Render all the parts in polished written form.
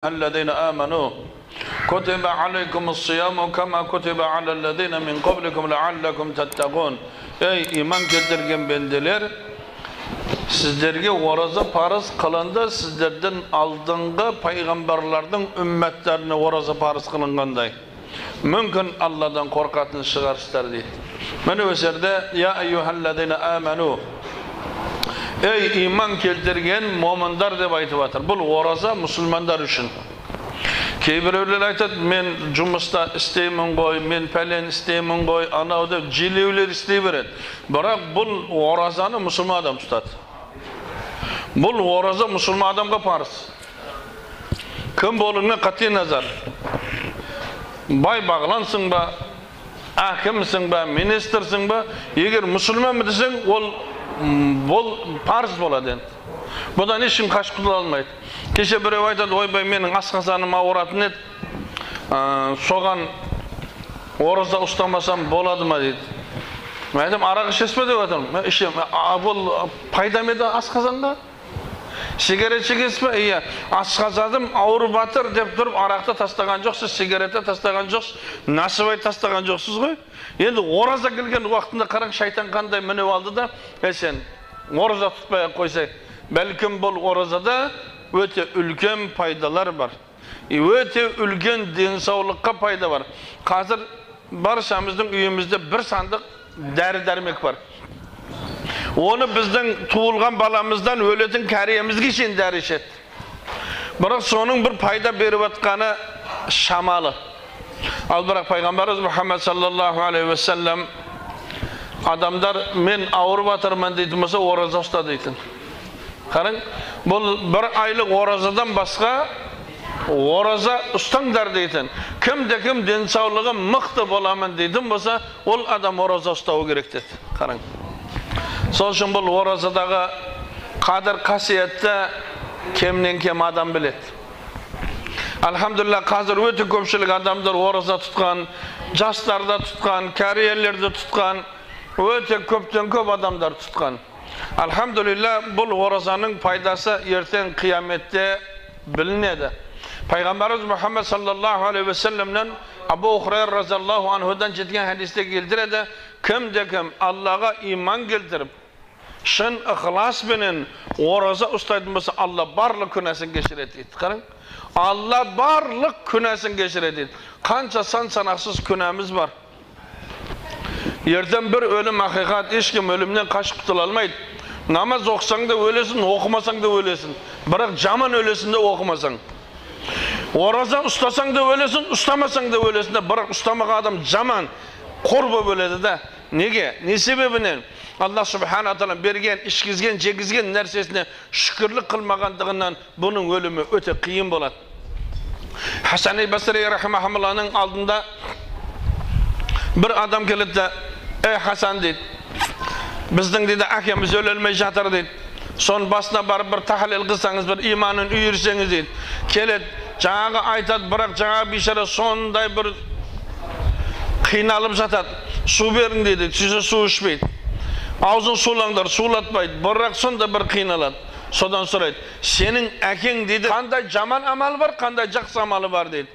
الذين آمنوا كتب عليكم الصيام كما كتب على الذين من قبلكم لعلكم تتقون. Ey iman keltirgen bendeler, sizlerge oraza parız qılındı, sizlerden aldınғы пайғамбарлардың үмметтеріне ораза парыз қылынғандай. Мүмкін Алладан қорқатын шығарсыздар дейді. Міне осы жерде я әйюхаллазина аману, ey iman keltirgen момындар деп айтып жатыр. Бұл ораза мұсылмандар үшін. Кейбіреулер айтады, мен жұмыста істеймін ғой, мен пәлен істеймін ғой, анау деп желеулер істей береді. Бірақ бұл оразаны мұсылман адам тұтады. Бұл ораза мұсылман адамға парыз. Кім болуына қати назар. Бай бағлансың ба, әкімсің ба, министрсің ба, егер мұсылман десең, ол бұл парыз болады енді. Бұдан ешкім қашып құтыла алмайды. Кеше біреу айтады, ойбай, менің асқазаным ауыратын еді, соған ораза ұстамасам болады ма дейді. Мен айтамын, арақ ішесіз бе деп жатырмын. Ішемін. Бұл пайда ма еді асқазанға? Сигарет шегесіз бе? Иә. Асқазаным ауырып жатыр деп тұрып арақты тастаған жоқсыз, сигаретті тастаған жоқсыз, насыбай тастаған жоқсыз ғой. Енді ораза келген уақытында қараң, шайтан қандай мініп алды да, сен ораза тұтпай ақ қойсай, бәлкім бұл оразада өте үлкен пайдалар бар. Өте үлкен денсаулыққа пайда бар. Қазір баршамыздың үйімізде бір сандық дәрі-дәрмек бар. Оны біздің туылған баламыздан өлетін кәріемізге шейін дәрі ішеді. Бірақ соның бір пайда беріп жатқаны шамалы. Ал бірақ пайғамбарымыз Мұхаммед саллаллаху алейхи уассалам адамдар мен ауырып жатырмын дейтін болса, ораза ұста дейтін. Қараң, бұл бір айлық оразадан басқа ораза ұстаңдар дейтін. Кімде кім денсаулығы мықты боламын дейтін болса, ол адам ораза ұстауы керек деді. Қараң. Сол үшін бұл оразадағы қадір қасиетті кемнен кем адам біледі. Альхамдулилля, қазір өте көпшілік адамдар ораза тұтқан, жастар да тұтқан, кәріелер де тұтқан, өте көптен көп адамдар тұтқан. Альхамдулилля, бұл оразаның пайдасы ертең қияметте білінеді. Пайғамбарымыз Мұхаммед саллаллаху алейхи уассаламнан Абу Хурайра разиаллаху анхудан жеткен хадисте келтіреді, кімде кім Аллаға иман келтіріп, шын ықыласпенен ораза ұстайтын болса, Алла барлық күнәсін кешіреді дейді. Қараң, Алла барлық күнәсін кешіреді дейді. Қанша сан санақсыз күнәміз бар. Ертең бір өлім ақиқат, ешкім өлімнен қашып құтыла алмайды. Намаз оқысаң да өлесің, оқымасаң да өлесің. Бірақ жаман өлесің де оқымасаң. Ораза ұстасаң да өлесің, ұстамасаң да өлесің де, бірақ ұстамаған адам жаман, қор болып өледі да. Неге? Не себебінен? Алла субхана тағала берген, ішкізген, жегізген нәрсесіне шүкірлік қылмағандығынан бұның өлімі өте қиын болады. Хасан Басри рахимахулланың алдында бір адам келеді де, ей Хасан дейді, біздің дейді әкеміз өле алмай жатыр дейді. Соның басына барып бір тахлил қылсаңыз, бір иманын үйірсеңіз дейді. Келеді, жаңағы айтады, бірақ жаңағы бейшара сондай бір қиналып жатады. Су берің дейді, сөйтсе су ішпейді. Аузын сулаңдар, сулатпайды, бірақ сонда бір қиналады. Содан сұрайды, сенің әкең дейді, қандай жаман амалы бар, қандай жақсы амалы бар дейді.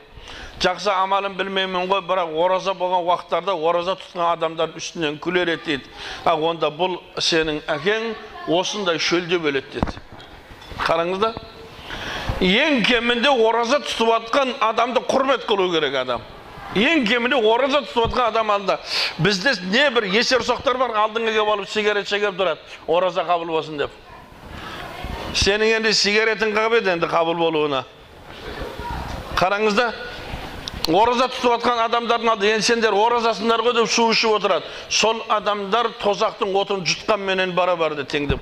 Жақсы амалын білмеймін ғой, бірақ ораза болған уақыттарда ораза тұтқан адамдар үстінен күлер еді дейді. А онда бұл сенің әкең осындай шөлде өледі деді. Қараңыз да, ең кемінде ораза тұтып жатқан адамды құрмет қылу керек адам. Ең кемінде ораза тұтып жатқан адам алда. Бізде не бір есерсоқтар бар, алдыңа келіп алып сигарет шегіп тұрады, ораза қабыл болсын деп. Сенің енді сигаретің қабыл еді енді қабыл болуына. Қараңыз да, ораза тұтып жатқан адамдардың алды, енді сендер оразасыңдар ғой деп су ішіп отырады. Сол адамдар тозақтың отын жұтқанменен барабар тең деп.